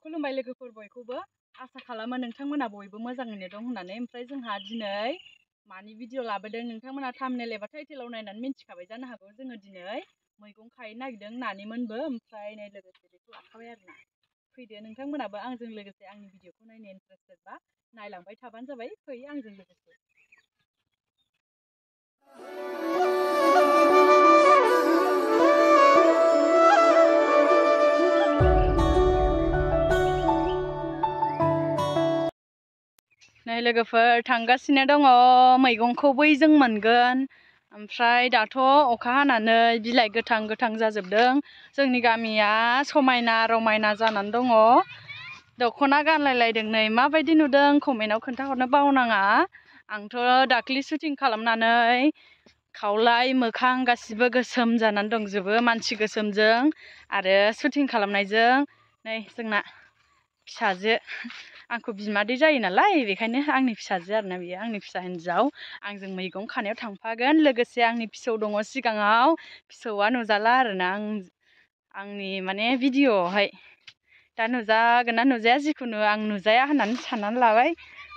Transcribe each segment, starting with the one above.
खुलुमबाय लोगोफोर बयखौबो आसा खालामो नोंथांमोना बयबो मोजाङैनो दं होननानै। ओमफ्राय जोंहा दिनै मानि भिडिअ लाबोदों नोंथांमोना थाम्बनेल एबा टाइटेलाव नायनानै मिन्थिखाबाय जानो हागौ। जोङो दिनै मैगं खाहैनो नागिरदों नानि मोनबो, ओमफ्राय नै लोगोसे बेखौ लाखाबाय आरोना। फैदो नोंथांमोनाबो आंजों लोगोसे आंनि भिडिअखौ नायनो इन्टारेस्टेडबा नायलांबाय थाबानो जाबाय। फै आंजों लोगोसे। नै लोगोफोर थांगासिनो दङ, मैगंखौ बैजों मोनगोन। ओमफ्राय दाथ' अखा हानानै बिलाइ गोथां गोथां जाजोबदों। जोंनि गामिया समायना रमायना जानानै दङ। दख'ना गानलायलायदों नै माबायदि नुदों कमेन्टआव खोन्थाहरनो बावनाङा। आंथ' दाख्लि शुटिं खालामनानै खावलाय मोखां गासिबो गोसोम जानानै दंजोबो मानसि गोसोमजों आरो शुटिं खालामनायजों। नै जोंना फिसाजो, आंखौ बिमादै जायो नालाय बेखायनो आंनि फिसाजो आरोना, बियो आंनि फिसा हिन्जाव। आंजों मैगं खानायाव थांफागोन। लोगोसे आंनि फिसौ दङ सिगाङाव, फिसौआ नुजाला आरोना आंनि माने भिडिअआवहाय। दा नुजागोन ना नुजाया, जिखुनु आं नुजाया होननानै साननानै लाबाय।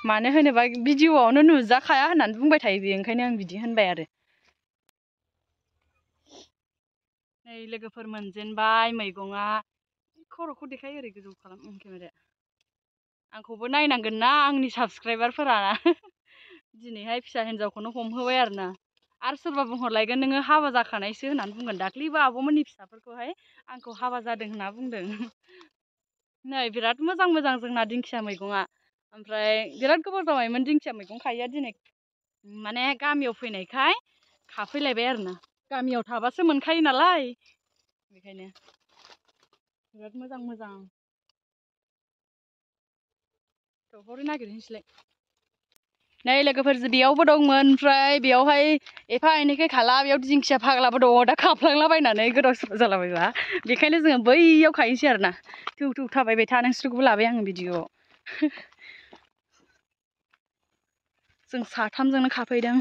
मानो होनोबा भिडिअआवनो नुजाखाया होननानै बुंबाय थायो बेयो, ओंखायनो आं बिदि होनबाय आरो। नै लोगोफोर मोनजेनबाय मैगङा। खर'खौ देखाय, ओरै गोजौ खालाम केमेराया। आंखौबो नायनांगोन ना आंनि साबसक्राइबारफोरा। दिनैहाय फिसा हिन्जावखौनो हमहोबाय आरोना। आरो सोरबा बुंहरलायगोन नोङो हाबा जाखानायसो होननानै बुंगोन। दाख्लैबो आब'मोननि फिसाफोरखौहाय आंखौ हाबा जादों होनना बुंदों। नै बिराद मोजां मोजां जोंना दिंखिया मैगङा। ओमफ्राय बिराद गोबाव जाबायमोन दिंखिया मैगं खायैया, दिनै माने गामियाव फैनायखाय खाफैलायबाय आरोना। गामियाव थाबासो मोनखायो नालाय बेखायनो। बिराद मोजां मोजां। हरै नागिरहैनोसैलाय। नै लोगोफोर बेयावबो दंमोन, ओमफ्राय बेयावहाय एफा एनैखाय खाला, बेयाव दिंखिया फाग्लाबो दङ दा खाफ्लांलाबायनानै गोदाव सोराव जालाबायबा। बेखायनो जोङो बैयाव खाहैनोसै आरोना। थौ थौ थाबायबाय था, नोंसोरखौबो लाबाय आङो भिडिअआव। जों साथामजोंनो खाफैदों।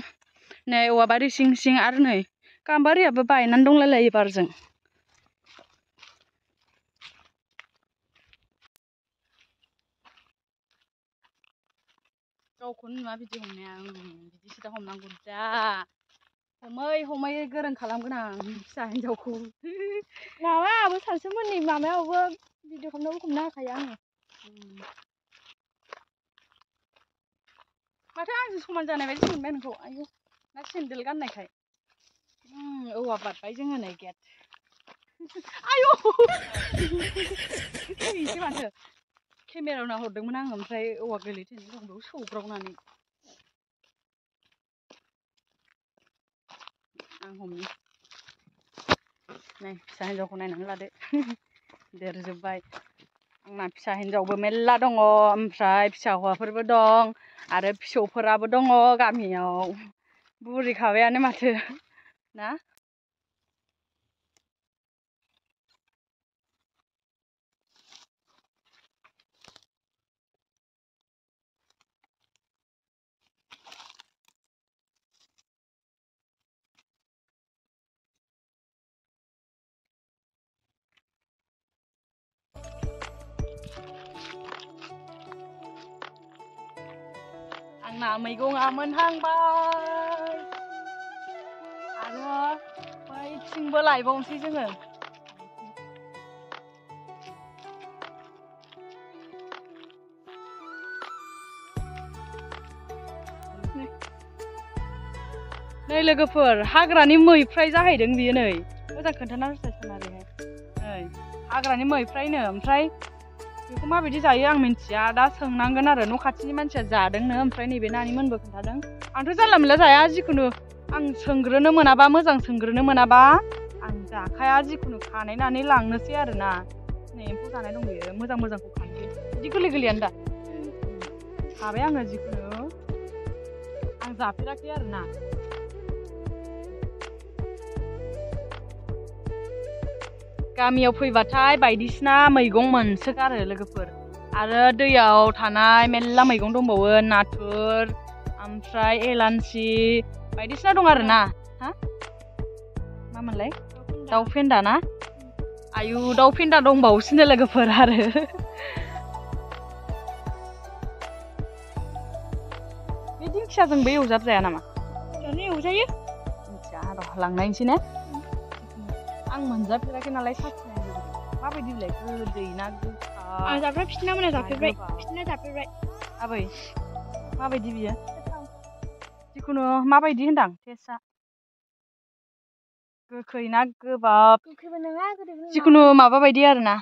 नै औवा बारि सिं सिं, आरो नै गाम्बारियाबो बायनानै दंलायलायो बारजों। गावखौनो नुवा बिदि हमनाया, बिदिसो दा हमनांगौ दा। हमै हमै गोरों खालामगोन आं फिसा हिन्जावखौ। माबा आबो सानसुमोननि माबायावबो भिडिअ खालामनायावबो हमनो हाखायो आङो। माथो आंजों समान जानाय बायदि मोनबाय नोंखौ। आयौ ना सेन्देल गाननायखाय। औवा बारबाय जोङो नै गेट। आयौ थैनोसै माथो। केमेरायाव नाहरदोंमोन आङो, ओमफ्राय औवा गोरलै थैनानै दं बेयाव सौग्रावनानै। आं हमनि। नै फिसा हिन्जावखौ नायनानै लादो। देरजोब्बाय आंना फिसा हिन्जावबो मेरला दङ, ओमफ्राय फिसा हौवाफोरबो दं आरो फिसौफोराबो दङ गामियाव। बुरिखाबायानो माथो ना। आंना मैगङा मोनहांबाय आरो बैथिंबो लायबावनोसै जोङो। नै लोगोफोर हाग्रानि मैफ्राय जाहैदों बियो। नै मोजां खोन्थाना होसाय सनारिहाय। नै हाग्रानि मैफ्रायनो, ओमफ्राय बेखौ माबायदि जायो आं मिन्थिया, दा सोंनांगोन आरो। न' खाथिनि मानसिया जादोंनो, ओमफ्राय नैबे नानिमोनबो खोन्थादों। आंथ' जानला मोनला जाया, जिखुनु आं सोंग्रोनो मोनाबा, मोजां सोंग्रोनो मोनाबा आं जाखाया। जिखुनु खानायनानै लांनोसै आरोना। नै एम्फौ जानाय दं बेयो, मोजां मोजांखौ खानोसै। बिदि गोरलै गोरलैयानो दा खाबाय आङो। जिखुनु आं जाफेराखै आरोना। गामियाव फैबाथाय बायदिसिना मैगं मोनसोगारो लोगोफोर। आरो दैयाव थानाय मेरला मैगं दंबावो, नाथुर ओमफ्राय एलान्सि बायदिसिना दं आरोना। हा मामोनलाय? दाउ फेन्दा ना? आयु दाउ फेन्दा दंबावोसोनो लोगोफोर आरो। बे दिंखियाजोंबो एवजाबजाया नामा? जानो एवजायो। मिथिया र' लांनायनोसै ने? आं मोनजाफेराखै नालाय साखिनाय लुबैदों। माबायदि बिलाय गोदै ना गोखा? आं जाफेरबाय फिथिना मोना जाफेरबाय। फिथिना जाफेरबाय। आबै माबायदि बियो? जिखुनु माबायदि होनदां टेस्टआ? गोखै ना गोबाब? गोखैबो नङा गोदैबो नङा। जिखुनु माबा बायदि आरोना।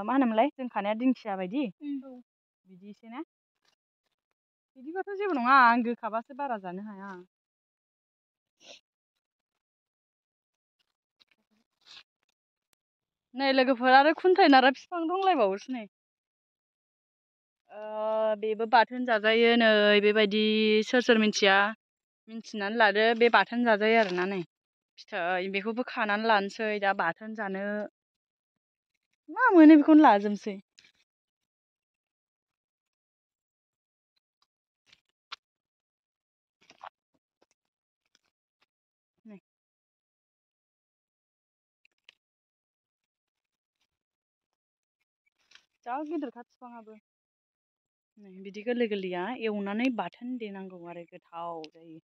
मा होनोमोनलाय जों खानाया दिंखिया बायदि? बिदि एसे ना? बिदिबाथ' जेबो नङा आं गोखाबासो बारा जानो हाया। नै लोगोफोर आरो खुन्थाइ नारा बिफां दंलायबावोसो नै। बेबो बाथोन जाजायो नै बेबायदि सोर मिन्थिया मिन्थिनानै लादो बे बाथोन जाजायो आरोना नै फिथाइ बेखौबो खानानै लानोसै दा बाथोन जानो मा मोनो बेखौनो लाजोबनोसै। नै जा गिदिरखा बिफाङाबो नै बिदि गोरलै गोरलैया एवनानै बाथोन देनांगौ आरो गोथाव जायो।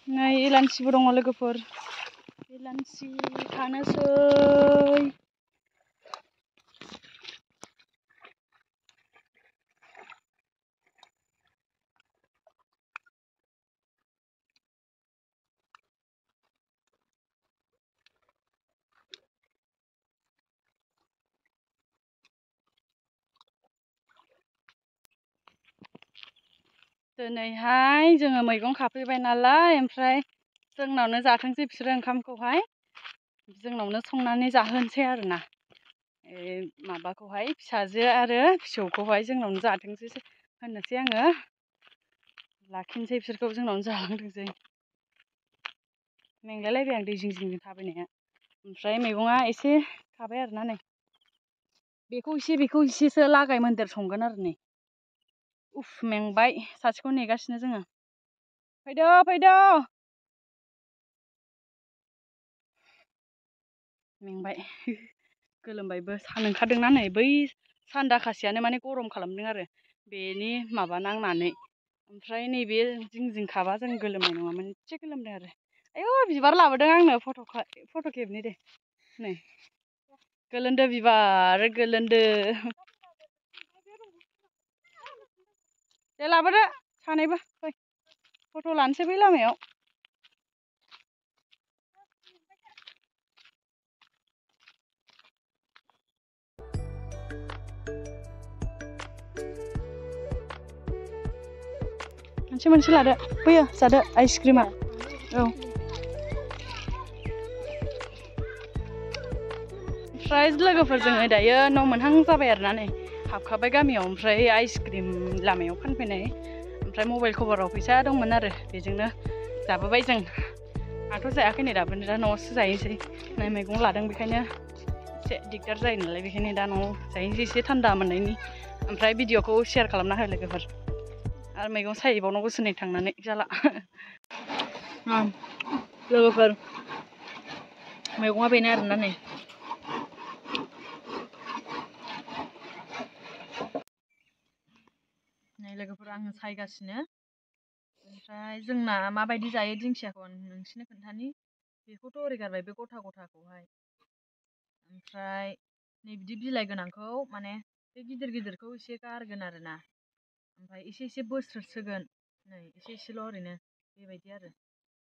नै एलान्सिबो दङ लोगोफोर एलान्सि खानोसै। दिनैहाय जोङो मैगं खाफैबाय नालाय ओमफ्राय जोंनावनो जाथोंसै बिसोरो ओंखामखौहाय जोंनावनो संनानै जाहोनोसै आरोना माबाखौहाय फिसाजो आरो फिसौखौहाय जोंनावनो जाथोंसै होननोसै आङो लाखिनोसै बिसोरखौ जोंनावनो जालांथोंसै। मेंलायलायबाय आं दै जिं जिं थाबायनाया ओमफ्राय मैगङा एसे खाबाय आरोना नै बेखौ एसेसो लागाय मोन्देर संगोन आरो नै उफ मेंबाय सासेखौ नेगासिनो जोङो फैदो मेंबाय गोलोमबायबो सान ओंखारदोंना नै बै सान्दाखासेयानो माने गरम खालामदों आरो बेनि माबा नांनानै ओमफ्राय नैबे जिं खाबा जों गोलोमनाय नङामोन एसे गोलोमदों आरो आयौ बिबार लाबोदों आंनो फट' खेबनि दे नै गोलोन्दो बिबार गोलोन्दो दे लाबोदो सानैबो फै फट' लानोसै बै लामायाव। मोनसे लादो फैयो जादो आइसक्रिमा औ ओमफ्राय लोगोफोर जोङो दायो न' मोनहां जाबाय आरोना नै हाबखाबाय गामियाव ओमफ्राय आइसक्रिम लामायाव फानफैनाय ओमफ्राय मबाइल कभाराव फैसा दंमोन आरो बेजोंनो जाबोबाय जों आंथ' जायाखै नै दाबो दा न'आवसो जाहैनोसै नै मैगं लादों बेखायनो एसे दिगदार जायो नालाय बेखायनो दा न'आव जाहैनोसै एसे थान्दा मोननायनि ओमफ्राय भिडिअखौ शेयार खालामना हो लोगोफोर आरो मैगं सायहैबावनांगौसो नै थांनानै जाला लोगोफोर मैगङा बेनो आरोना नै लोगोफोर आङो सायगासिनो ओमफ्राय जोंना माबायदि जायो दिंखियाखौ आं नोंसिनो खोन्थानि बेखौथ' ओरै गारबाय बे गथा गथाखौहाय ओमफ्राय नै बिदि बिलाइ गोनांखौ माने बे गिदिरखौ एसे गारगोन आरोना ओमफ्राय एसे बोस्रोदसिगोन नै एसेल' ओरैनो बेबायदि आरो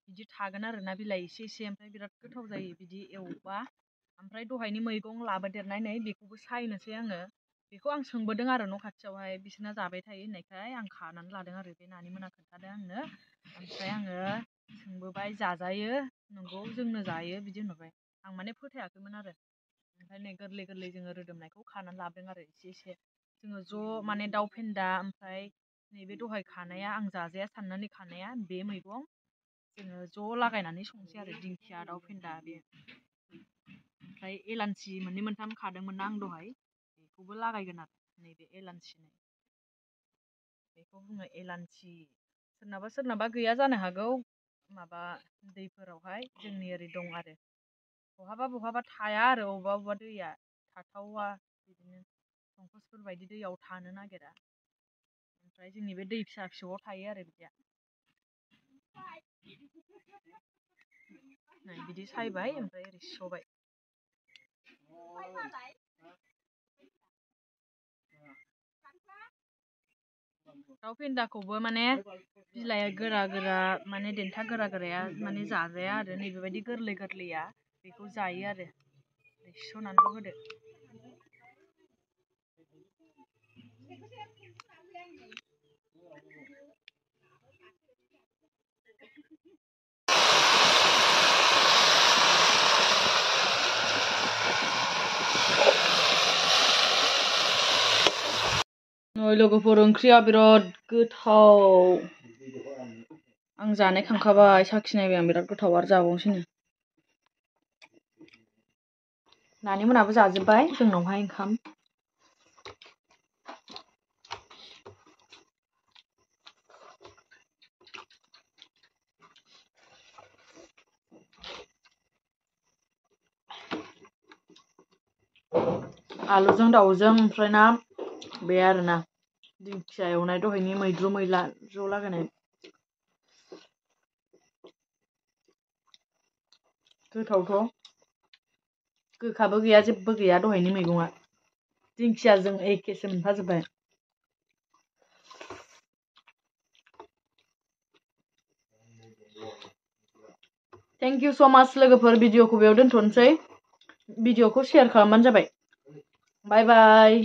बिदि थागोन आरोना बिलाइ एसे ओमफ्राय बिराद गोथाव जायो बिदि एवबा ओमफ्राय दहायनि मैगं लाबोदेरनाय नै बेखौबो सायनोसै आङो बेखौ आं सोंबोदों आरो न' खाथियावहाय बिसोरना जाबाय थायो होननायखाय आं खानानै लादों आरो बे नानि मोना खोन्थादों आंनो ओमफ्राय आङो सोंबोबाय जाजायो नंगौ जोंनो जायो बिदि होनहरबाय आं माने फोथायाखैमोन आरो ओमफ्राय नै गोरलै जोङो रोदोमनायखौ खानानै लाबोदों आरो एसे जोङो ज' माने दाउ फेन्दा ओमफ्राय नैबे दहाय खानाया आं जाजाया साननानै खानाया बे मैगं जोङो ज' लागायनानै संसै आरो दिंखिया दाउ फेन्दा बे ओमफ्राय एलान्सि मोननै मोनथाम खादोंमोन ना आं दहाय बेखौबो लागायगोन आरो नैबे एलान्सि बेखौ बुङो एलान्सि सोरनाबा गैया जानो हागौ माबा दैफोरावहाय जोंनि ओरै दं आरो बहाबा थाया आरो अबेबा दैया थाथावा बिदिनो संकसफोर बायदि दैयाव थानो नागिरा ओमफ्राय जोंनि बे दै फिसा फिसौआव थायो आरो बिदिया नै बिदि सायबाय ओमफ्राय ओरै सुबाय दाउ फेन्दाखौबो माने बिलाइया गोरा गोरा माने देन्था गोरा गोराया माने जाजाया आरो नैबेबायदि गोरलै गोरलैया बेखौ जायो आरो सुनानैल' होदो नै लोगोफोर ओंख्रिया बिराद गोथाव आं जानाय खांखाबाय साखिनायबाय आं बिराद गोथाव आरो जाबावनोसैनो नानि मोनाबो जाजोब्बाय जोंनावहाय ओंखाम आलुजों दाउजों ओमफ्राय ना बे आरोना दिंखिया एवनाय दहायनि मैद्रु मैला ज' लागायनाय गोथावथ' गोखाबो गैया जेबो गैया दहायनि मैगङा दिंखियाजों एखेसो मोनफाजोब्बाय थेंक इउ स' माच लोगोफोर भिडिअखौ बेयाव दोनथ'नोसै भिडिअखौ शेयार खालामबानो जाबाय बाय बाय